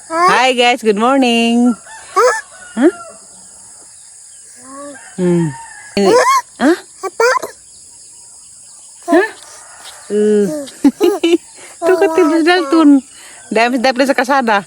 Hi guys, good morning. Huh? Hmm. Huh? Huh? Tukat ti Dalton. Dami dapli sa kasada.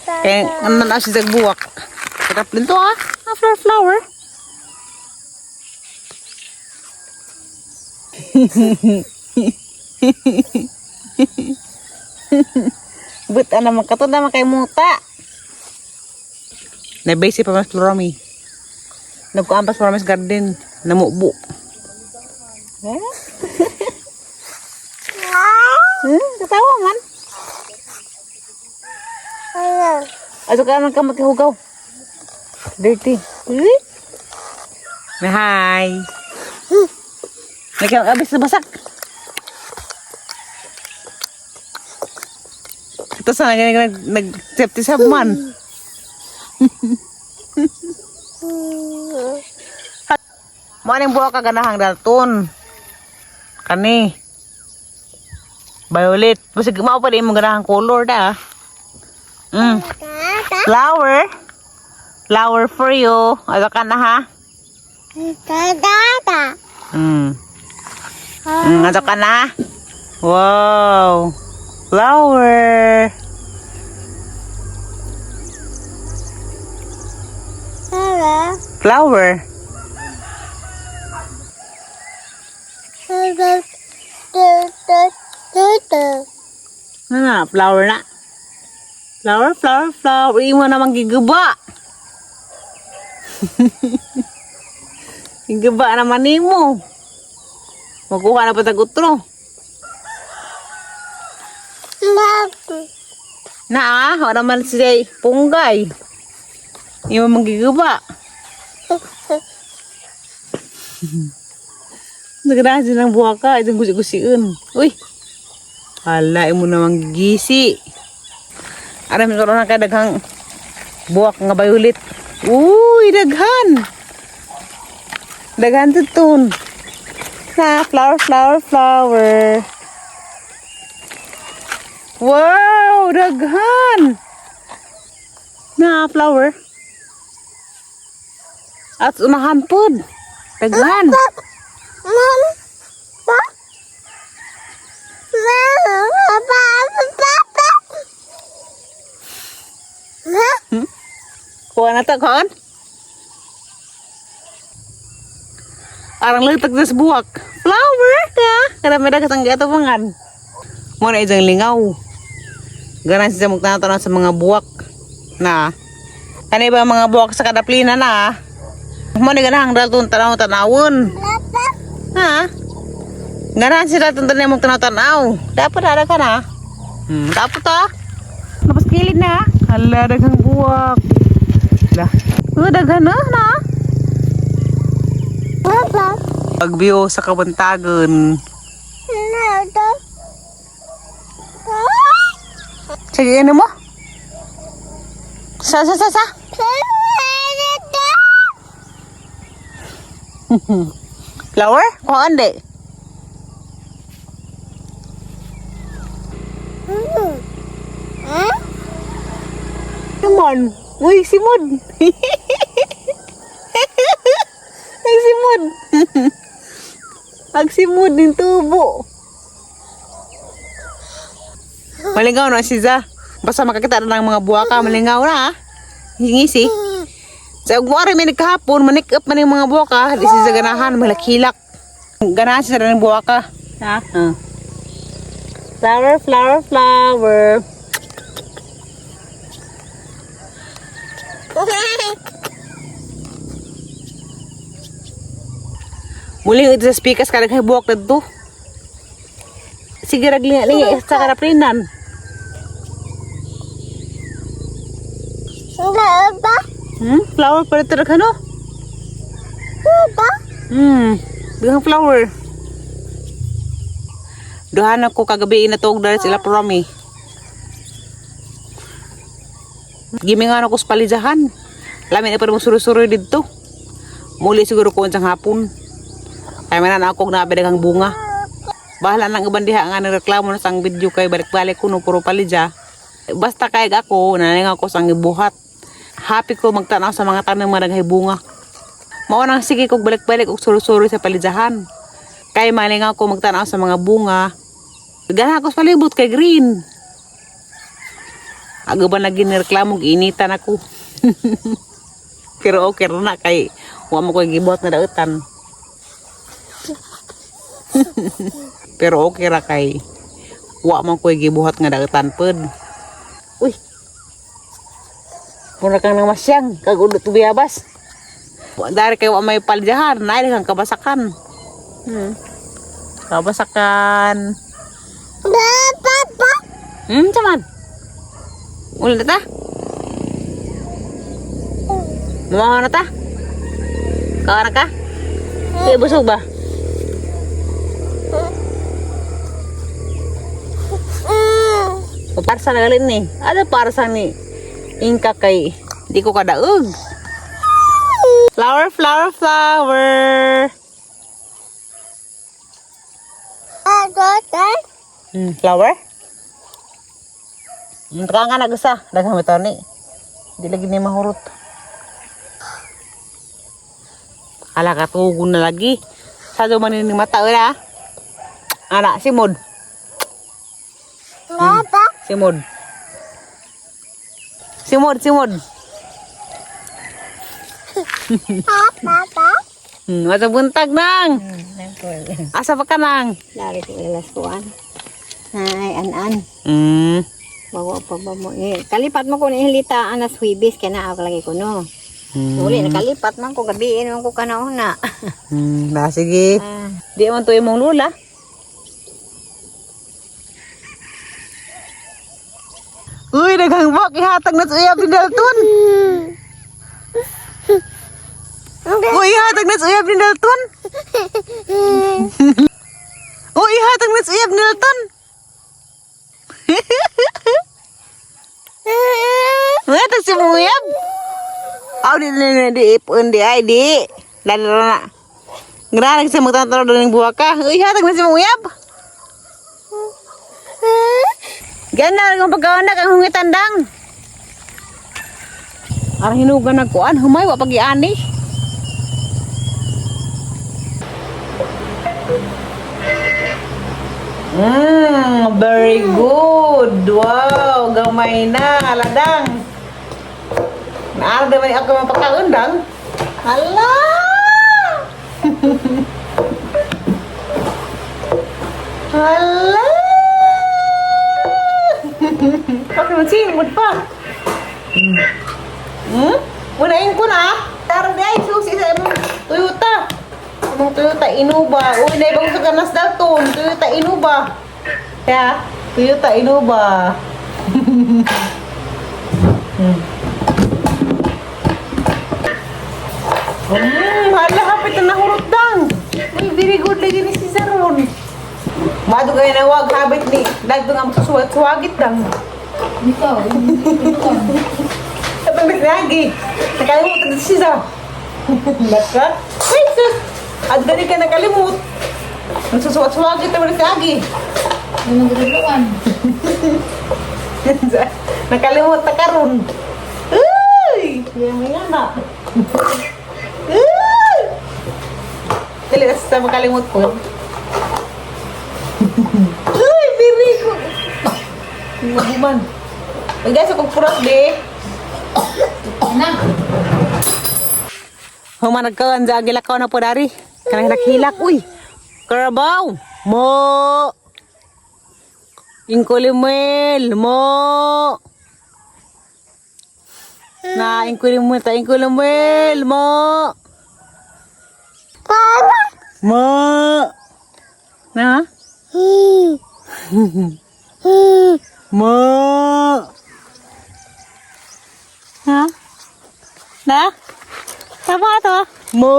Kaya ano na siya buwak. Kadaplin to ah. Ah, flower flower. Buta naman ka to naman kay muta. Nabase pa mas Florami. Nagkuampas Florami's garden. Namubo. Eh? Katawa man. Aso ka man ka maghihugaw. Dirty. Eh? Hi. Nagkang abis na basak. Ito sana nag nag nag safety sab man. Mo aning buha ka ganahang dalton. Kani. Violet. Basig mao pa di imong ganahang color da. Flower. Flower for you. Ano ka na ha? Ano ka na? Wow. Flower. Flower. Ano na, flower na. Flower, flower, flower. Imo namang giguba. Giguba naman nimo. Makuha na pa tag utro. Na ah, wala man siya punggay. Imo manggiguba. Nagarahan siya ng buhaka, itong gusi-gusiun. Uy! Hala, imo namang gigisi. Aram ko na kay daghang buwak nga violet. Uy, daghan. Daghan tutun. Na, flower, flower, flower. Wow, daghan. Na, flower. At unahan pud. Daghan. Kuha na ta, kuhaan. Arang lutag sa buwak. Flower ka. Kada may dagat ang gatabangan. Mo na isang lingaw. Ganan siya magtanaw sa mga buwak. Na. Kani ba mga buwak sa kadaplina na? Mo ni ganahang dalton tanaw tanawon. Ha? Ganahan sila itong tanaw mong tanaw-tanaw. Dapat ada ka na. Dapat ah. Napas kilid na. Hala, daghang buwak. Lah. Oh, daghan na na. Pagbiyo sa kabuntagon. Sige, ano mo? Sa, sa, sa, sa. Flower? Kuhaan di. Come on. Uy, simod. Nagsimod. Nagsimod ng tubo. Malingaw na si Za. Basta makakita na ng mga buwaka, malingaw na ha. Hingisi. Sa ugwari may nagkahapon, manik up man yung mga buwaka, di si Za ganahan, malakilak. Ganahan siya ng buwaka. Ha? Flower, flower, flower. Muli ito sa speakers kada kay buwak dadto. Sige raglinga-linga sa karaplinan. Flower pa ito no? Daghang flower. Duhan ako kagabi inatog dahil sila promi. Gimingan ako sa palizahan. Lami na pa mo suro-suro dito. Muli siguro ko unsang hapon. Ay manan ako na daghang bunga. Bahala nang uban diha nga nagreklamo na sa ang video kay balik-balik kuno puro palidya. Basta kay ako, naningaw ko sa ang gibuhat. Happy ko magtanaw sa mga tanim nga naghay bunga. Mao nang sige kog balik-balik og suro-suro sa palidyahan. Kay malingaw ko magtanaw sa mga bunga. Ganahan ko sa palibot kay green. Aga ba lagi nireklamo, giinitan ako. Pero okay ra na kay wa mo koy gibuhat na dautan. Pero okay ra kay wa man koy gibuhat nga dautan pod. Uy. Mura kang namasyang kag ulot biyabas. Dari kay wa may paljahan, naay kang kabasakan. Kabasakan. Saman. Ulit na ta. Mamawa na ta. Kawa na ka? Kaya busog ba? O para sa nagalin ni. Ano para sa ni Inka kay di ko kadaog. Flower, flower, flower. Flower? Taka nga nag-usa. Daghang bitaw ni. Di lagi ni mahurot. Ala katugon na lagi. Sa man ni mata ora. Ana simod. Simod. Simod, simod. Asa buntag nang. Asa pa ka nang? Dari ko ilas kuan. Ay, an-an. Bawa pa ba mo? Eh, kalipat mo ko ni hilita anas Huwebes kay naa ako lagi ko no. Uli nakalipat man ko gabi man ko kanauna. Ba sige. Ah. Di man to imong lula. Uy, daghang bak ihatag na sa uyab ni Dalton. Uy, ihatag na sa uyab ni Dalton. Uy, ihatag na sa uyab ni Dalton. Ihatag si mong uyab. Aw, di, di, di, di, ipon, di, ay, di. Lalo na. Grabe kasi magtataro doon ng buwaka ka. Uy, hatag na si mong uyab. Ganda ang pagkawanak ang hungitan dang. Arang hinugan nagkuan, humay wa pag iani. Very good. Wow, gamay na, ladang. Naara naman ako mapakaundang. Hala! Hala! Bakit mo singod pa? Unahin ko na. Tara di ay susi sa imong Toyota. Imong Toyota Innova. Uy, na ibang sa ganas Dalton. Toyota Innova. Ya, Toyota Innova. Hala, hapit na nahurot dang. Uy, very good lagi ni si Saron. Mado kayo na wag habit ni. Dagdo nga magsusuwat-suwagit dang. Ikaw. Sabi ng lagi. Nakalimutan na siya. Laka. Ay, sus! At gani ka nakalimut. Nagsusuwat-suwagit naman si Agi. Ano guduluan? Nakalimut na karon. Uy! Yan may anak. Uy! Dali na sa makalimut ko. Uy, very good. Maguman. Uy, guys, akong puras, di. Na. Human nagkawan sa agilakaw na po dari. Kanang naghilak. Uy! Karabaw! Mo! Ingkulimel! Mo! Na, ingkulimel ta, ingkulimel! Mo! Mo! Na? Mo! Ha? Na? Tama to. Mo.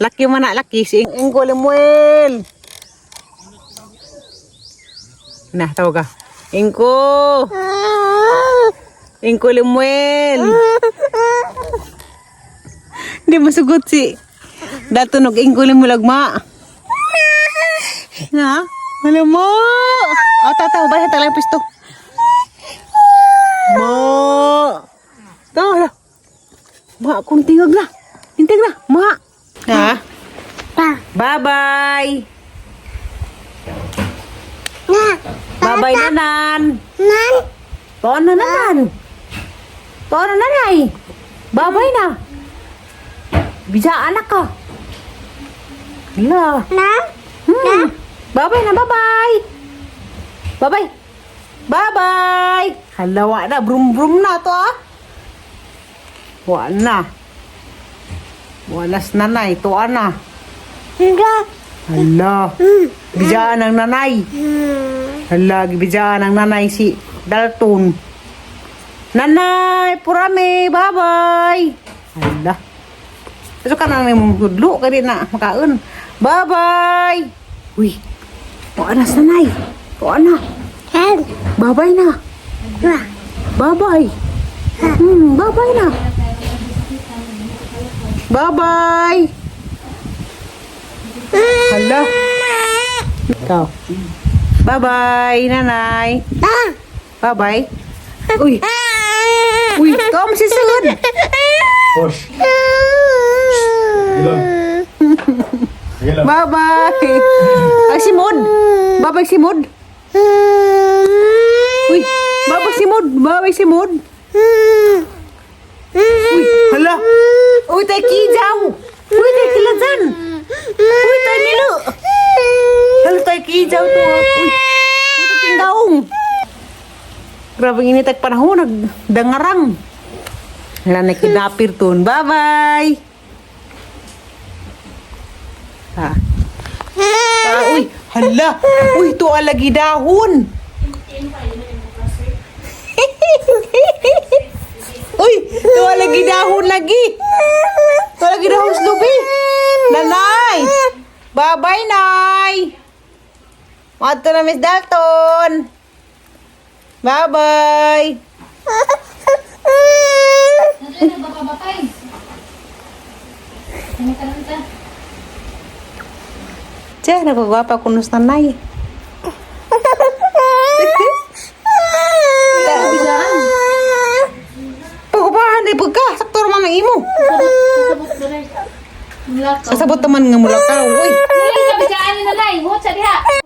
Laki man na laki si Ingko Lemuel. Na, tawag ka. Ingko. Ingko Lemuel. Hindi masugot si Datunog Ingko Lemuel agma. Na? Alam mo! Oh, tataw, ba? Talagang pisto. Ma! Tawa na. Ma, kung tingog na. Tintig na. Ma! Ha? Bye-bye! Bye-bye, nanan! Nan. Paano na, nanan? Paano, nanay? Bye-bye na. Bisa anak ka. Hala. Na. Bye-bye na, bye-bye. Bye-bye. Bye-bye. Hala, wa na. Brum brum na to, ah. Wa na. Walas nanay. Tuwa na. Nga. Hala. Bijaan ang nanay. Hala, gibijaan ang nanay si Dalton. Nanay, purame, bye-bye. Hala. So ka na mong gudlo, kaya na makaon. Bye-bye. Uy, tuwa na sa nanay. Tuwa na. Hen. Bye-bye na. Bye-bye. Bye-bye na. Bye-bye. Hala. Ikaw. Bye-bye, nanay. Bye-bye. Uy. Uy, ikaw ang sisunod. Push. Sige lang. Sige lang. Bye-bye. Ay, si Mod. Bye-bye, si Mod. Uy, bye-bye si Mod. Bye-bye si Mod. Uy, hala. Uy, tayo kijaw. Uy, tayo kilazan. Uy, tayo milo. Hala, tayo kijaw to. Ah. Uy, uy, tayo tindaong. Grabe init at panahon, nagdangarang. Hala, nakidnapir tun. Bye-bye. Ha. Ah, uy, hala. Uy, to alagi dahon. Uy, to alagi dahon lagi. To alagi dahon slubi. Nanay. Bye-bye, Nay. Madto na Miss Dalton. Bye-bye. Che, nagpagwapa ko nus nanay. Pagkupahan ay pagka, sakto naman ang imo. Sasabot naman nga mula ka. Uy, Dili ka biglaan ni nanay. Hot sa diha.